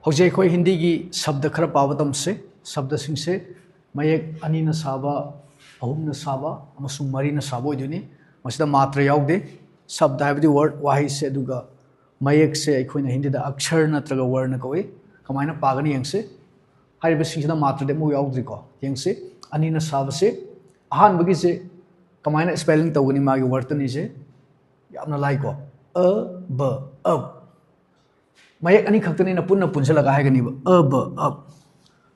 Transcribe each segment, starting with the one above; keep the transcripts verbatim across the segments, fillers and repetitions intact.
ꯍꯧꯖꯤꯛ ꯑꯩꯈꯣꯏ ꯍꯤꯟꯗꯤꯒꯤ ꯁꯕꯗ ꯈꯔ ꯄꯥꯕ ꯇꯝꯁꯦ꯫ ꯁꯕꯗꯁꯤꯡꯁꯦ ꯃꯌꯦꯛ ꯑꯅꯤꯅ ꯁꯥꯕ, ꯑꯍꯨꯝꯅ ꯁꯥꯕ ꯑꯃꯁꯨꯡ ꯃꯔꯤꯅ ꯁꯥꯕ ꯑꯣꯏꯗꯣꯏꯅꯤ꯫ ꯃꯁꯤꯗ ꯃꯥꯇ꯭ꯔ ꯌꯥꯎꯗꯦ꯫ ꯁꯕꯗ ꯍꯥꯏꯕꯗꯤ ꯋꯥꯔꯗ, ꯋꯥꯍꯩꯁꯦ, ꯑꯗꯨꯒ ꯃꯌꯦꯛꯁꯦ ꯑꯩꯈꯣꯏꯅ ꯍꯤꯟꯗꯤꯗ ꯑꯛꯁꯔ ꯅꯠꯇ꯭ꯔꯒ ꯋꯔꯅ ꯀꯧꯏ꯫ ꯀꯃꯥꯏꯅ ꯄꯥꯒꯅꯤ ꯌꯦꯡꯁꯤ꯫ ꯍꯥꯏꯔꯤꯕꯁꯤꯡꯁꯤꯗ ꯃꯥꯇ꯭ꯔꯗꯤ ꯑꯃꯨꯛ ꯌꯥꯎꯗ꯭ꯔꯤꯀꯣ꯫ ꯌꯦꯡꯁꯤ꯫ ꯑꯅꯤꯅ ꯁꯥꯕꯁꯦ ꯑꯍꯥꯟꯕꯒꯤꯁꯦ ꯀꯃꯥꯏꯅ ꯁ꯭ꯄꯦꯂꯤꯡ ꯇꯧꯒꯅꯤ? ꯃꯥꯒꯤ ꯋꯥꯔꯗ ꯑꯅꯤꯁꯦ ꯌꯥꯝꯅ ꯂꯥꯏꯀꯣ꯫ ꯑ, ꯕ, ꯑꯕ꯫ ꯃꯌꯦꯛ ꯑꯅꯤ ꯈꯛꯇꯅꯤꯅ ꯄꯨꯟꯅ ꯄꯨꯟꯁꯤꯜꯂꯒ ꯍꯥꯏꯒꯅꯤꯕ, ꯑ, ꯕ, ꯑꯕ꯫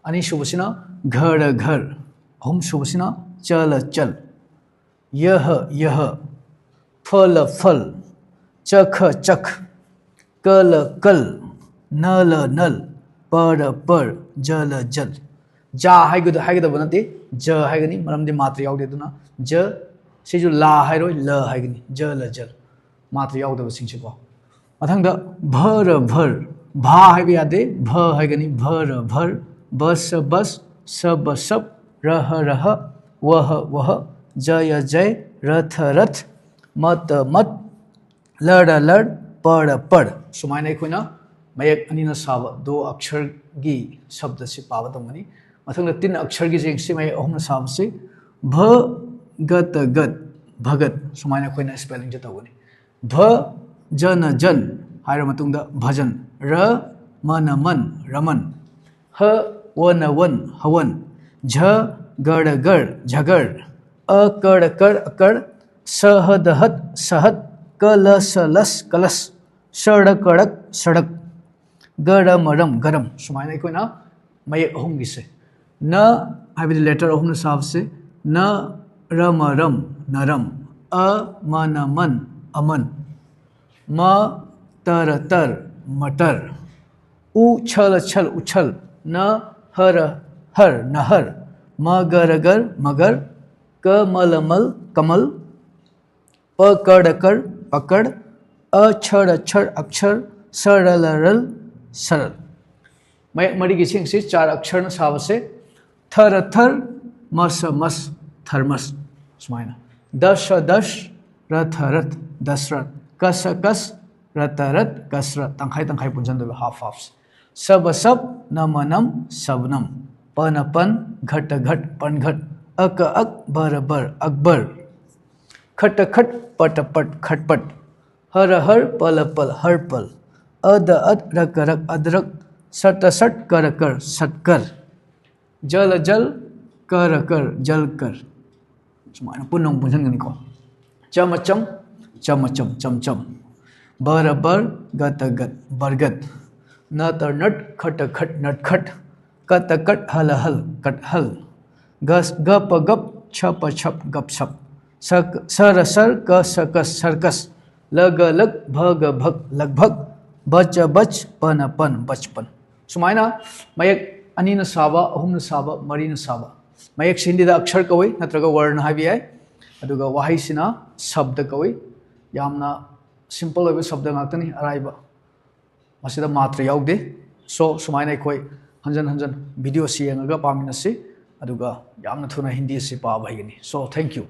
ꯑꯅꯤꯁꯨꯕꯁꯤꯅ ꯘ, ꯔ, ꯘꯔ꯫ ꯑꯍꯨꯝꯁꯨꯕꯁꯤꯅ ꯆ, ꯂ, ꯆꯜ꯫ ꯌ, ꯍ, ꯌꯍ꯫ ꯐ, ꯂ, ꯐꯜ꯫ ꯆ, ꯈ, ꯆꯈ꯫ ꯀ, ꯂ, ꯀꯜ꯫ ꯅ, ꯂ, ꯅꯜ꯫ ꯄ, ꯔ, ꯄꯔ꯫ ꯖ, ꯂ, ꯖꯜ꯫ ꯖ ꯍꯥꯏꯒꯗ-, ꯍꯥꯏꯒꯗꯕ ꯅꯠꯇꯦ, ꯖ ꯍꯥꯏꯒꯅꯤ, ꯃꯔꯝꯗꯤ ꯃꯥꯇ꯭ꯔ ꯌꯥꯎꯗꯦ꯫ ꯑꯗꯨꯅ ꯖ, ꯁꯤꯁꯨ ꯂꯥ ꯍꯥꯏꯔꯣꯏ, ꯂ ꯍꯥꯏꯒꯅꯤ꯫ ꯖ, ꯂ, ꯖꯜ꯫ ꯃꯥꯇ꯭ꯔ ꯌꯥꯎꯗꯕꯁꯤꯡꯁꯤꯀꯣ꯫ ꯃꯊꯪꯗ ꯚ, ꯔ, ꯚꯔ꯫ ꯚꯥ ꯍꯥꯏꯕ ꯌꯥꯗꯦ, ꯚ ꯍꯥꯏꯒꯅꯤ꯫ ꯚ, ꯔ, ꯚꯔ꯫ ꯕ, ꯁ, ꯕꯁ꯫ ꯁ, ꯕ, ꯁꯞ꯫ ꯔ, ꯍ, ꯔꯍ꯫ ꯋ, ꯍ, ꯋꯍ꯫ ꯖ, ꯌ, ꯖꯩ꯫ ꯔ, ꯊ, ꯔꯊ꯫ ꯃ, ꯇ, ꯃꯠ꯫ ꯂ, ꯔ, ꯂꯔ꯫ ꯄ, ꯔ, ꯄꯔ꯫ ꯁꯨꯃꯥꯏꯅ ꯑꯩꯈꯣꯏꯅ ꯃꯌꯦꯛ ꯑꯅꯤꯅ ꯁꯥꯕ ꯗꯣ ꯑꯛꯁꯔꯒꯤ ꯁꯕꯗꯁꯤ ꯄꯥꯕ ꯇꯝꯒꯅꯤ꯫ ꯃꯊꯪꯗ ꯇꯤꯟ ꯑꯛꯁꯔꯒꯤ ꯆꯦꯡꯁꯤ ꯃꯌꯦꯛ ꯑꯍꯨꯝꯅ ꯁꯥꯕꯁꯤ ꯚ, ꯒ, ꯇ, ꯒꯠ, ꯚꯒꯠ꯫ ꯁꯨꯃꯥꯏꯅ ꯑꯩꯈꯣꯏꯅ ꯁ꯭ꯄꯦꯂꯤꯡꯁꯦ ꯇꯧꯒꯅꯤ꯫ ꯚ, ꯖꯅ ꯖꯟ ꯍꯥꯏꯔ ꯃꯇꯨꯡꯗ ꯚꯖꯟ꯫ ꯔ, ꯃꯅ ꯃꯟ, ꯔꯃꯟ꯫ ꯍ, ꯋꯅ ꯋꯟ, ꯍꯋꯟ꯫ ꯖ, ꯒꯔ ꯒꯔ, ꯖꯒꯔ꯫ ꯑ, ꯀꯔ ꯀꯔ, ꯑꯀꯔ꯫ ꯁ, ꯍꯗ ꯍꯠ, ꯁꯍꯠ꯫ ꯀ, ꯂ, ꯁ, ꯂꯁ, ꯀꯂꯁ꯫ ꯁ, ꯔ, ꯀꯔꯛ, ꯁꯔꯛ꯫ ꯒ, ꯔ, ꯃ, ꯔꯝ, ꯒꯔꯝ꯫ ꯁꯨꯃꯥꯏꯅ ꯑꯩꯈꯣꯏꯅ ꯃꯌꯦꯛ ꯑꯍꯨꯝꯒꯤꯁꯦ꯫ ꯅ ꯍꯥꯏꯕꯗꯤ ꯂꯦꯇꯔ ꯑꯍꯨꯝꯅ ꯁꯥꯕꯁꯦ꯫ ꯅ, ꯔ, ꯃ, ꯔꯝ, ꯅꯔꯝ꯫ ꯑ, ꯃ, ꯅ, ꯃꯟ, ꯑꯃꯟ꯫ ꯃ, ꯇ, ꯔ, ꯇꯔ, ꯃꯇꯔ꯫ ꯎ, ꯁ, ꯂ, ꯁꯜ, ꯎꯁꯜ꯫ ꯅ, ꯍ, ꯔ, ꯍꯔ, ꯅꯍꯔ꯫ ꯃ, ꯒ, ꯔ, ꯒꯔ, ꯃꯒꯔ꯫ ꯀ, ꯃ, ꯂ, ꯃꯜ, ꯀꯃꯜ꯫ ꯄ, ꯀ, ꯔ, ꯀꯔ, ꯄꯀꯔ꯫ ꯑ, ꯁ, ꯔ, ꯁꯔ, ꯑꯛꯁꯔ꯫ ꯁ, ꯔ, ꯂ, ꯔꯜ, ꯁꯔꯜ꯫ ꯃꯌꯦꯛ ꯃꯔꯤꯒꯤ ꯆꯦꯡꯁꯤ ꯆꯥꯔ ꯑꯛꯁꯔꯅ ꯁꯥꯕꯁꯦ꯫ ꯊ, ꯔ, ꯊꯔ꯫ ꯃ, ꯁ, ꯃꯁ, ꯊꯔꯃꯁ꯫ ꯁꯨꯃꯥꯏꯅ꯫ ꯗ, ꯁ, ꯗꯁ꯫ ꯔ, ꯊ, ꯔꯊ, ꯗꯁꯔꯊ꯫ ꯀ, ꯁ, ꯀꯁ꯫ ꯔ, ꯇ, ꯔꯠ, ꯀꯁꯔꯠ꯫ ꯇꯪꯈꯥꯏ ꯇꯪꯈꯥꯏ ꯄꯨꯟꯁꯤꯟꯗꯣꯏꯕ, ꯍꯥꯐ ꯍꯥꯐꯁꯦ꯫ ꯁꯕ ꯁꯕ, ꯅꯃ ꯅꯝ, ꯁꯕꯅꯝ꯫ ꯄꯅ ꯄꯟ, ꯘꯇ ꯘꯠ, ꯄꯟꯘꯠ꯫ ꯑꯀ ꯑꯛ, ꯕꯔ ꯕꯔ, ꯑꯛꯕꯔ꯫ ꯈꯇ ꯈꯠ, ꯄꯇ ꯄꯠ, ꯈꯠꯄꯠ꯫ ꯍꯔ ꯍꯔ, ꯄꯂ ꯄꯜ, ꯍꯔꯄꯜ꯫ ꯑꯗ ꯑꯠ, ꯔꯀ ꯔꯛ, ꯑꯗ꯭ꯔꯛ꯫ ꯁꯇ ꯁꯠ, ꯀꯔ ꯀꯔ, ꯁꯠꯀꯔ꯫ ꯖꯂ ꯖꯜ, ꯀꯔ ꯀꯔ, ꯖꯜꯀꯔ꯫ ꯁꯨꯃꯥꯏꯅ ꯄꯨꯟꯅ ꯑꯃꯨꯛ ꯄꯨꯟꯁꯤꯟꯒꯅꯤꯀꯣ꯫ ꯆꯃ ꯆꯝ, ꯆꯃ ꯆꯝ, ꯆꯝ ꯆꯝ꯫ ꯕꯔ ꯕꯔ, ꯒꯇ ꯒꯠ, ꯕꯔꯒꯠ꯫ ꯅꯇ ꯅꯠ, ꯈꯇ ꯈꯠ, ꯅꯠꯈꯠ꯫ ꯀꯇ ꯀꯠ, ꯍꯂ ꯍꯜ, ꯀꯠꯍꯜ꯫ ꯒꯁ-, ꯒꯄ ꯒꯞ, ꯁꯄ ꯁꯞ, ꯒꯞ ꯁꯞ꯫ ꯁ-, ꯁꯔ ꯁꯔ, ꯀꯁ ꯀꯁ, ꯁꯔꯀꯁ꯫ ꯂꯒ ꯂꯛ, ꯚꯒ ꯚꯛ, ꯂꯛꯚꯛ꯫ ꯕꯆ ꯕꯆ, ꯄꯅ ꯄꯟ, ꯕꯆꯄꯟ꯫ ꯁꯨꯃꯥꯏꯅ ꯃꯌꯦꯛ ꯑꯅꯤꯅ ꯁꯥꯕ, ꯑꯍꯨꯝꯅ ꯁꯥꯕ, ꯃꯔꯤꯅ ꯁꯥꯕ꯫ ꯃꯌꯦꯛꯁꯤ ꯍꯤꯟꯗꯤꯗ ꯑꯛꯁꯔ ꯀꯧꯏ, ꯅꯠꯇ꯭ꯔꯒ ꯋꯔꯅ ꯍꯥꯏꯕ ꯌꯥꯏ꯫ ꯑꯗꯨꯒ ꯋꯥꯍꯩꯁꯤꯅ ꯁꯕꯗ ꯀꯧꯏ꯫ ꯌꯥꯝꯅ ꯁꯤꯝꯄꯜ ꯑꯣꯏꯕ ꯁꯕꯗ ꯉꯥꯛꯇꯅꯤ, ꯑꯔꯥꯏꯕ꯫ ꯃꯁꯤꯗ ꯃꯥꯇ꯭ꯔ ꯌꯥꯎꯗꯦ꯫ So, ꯁꯨꯃꯥꯏꯅ ꯑꯩꯈꯣꯏ ꯍꯟꯖꯟ ꯍꯟꯖꯟ ꯚꯤꯗꯤꯑꯣꯁꯤ ꯌꯦꯡꯉꯒ ꯄꯥꯃꯤꯟꯅꯁꯤ, ꯑꯗꯨꯒ ꯌꯥꯝꯅ ꯊꯨꯅ ꯍꯤꯟꯗꯤ ꯑꯁꯤ ꯄꯥꯕ ꯍꯩꯒꯅꯤ꯫ So, thank you꯫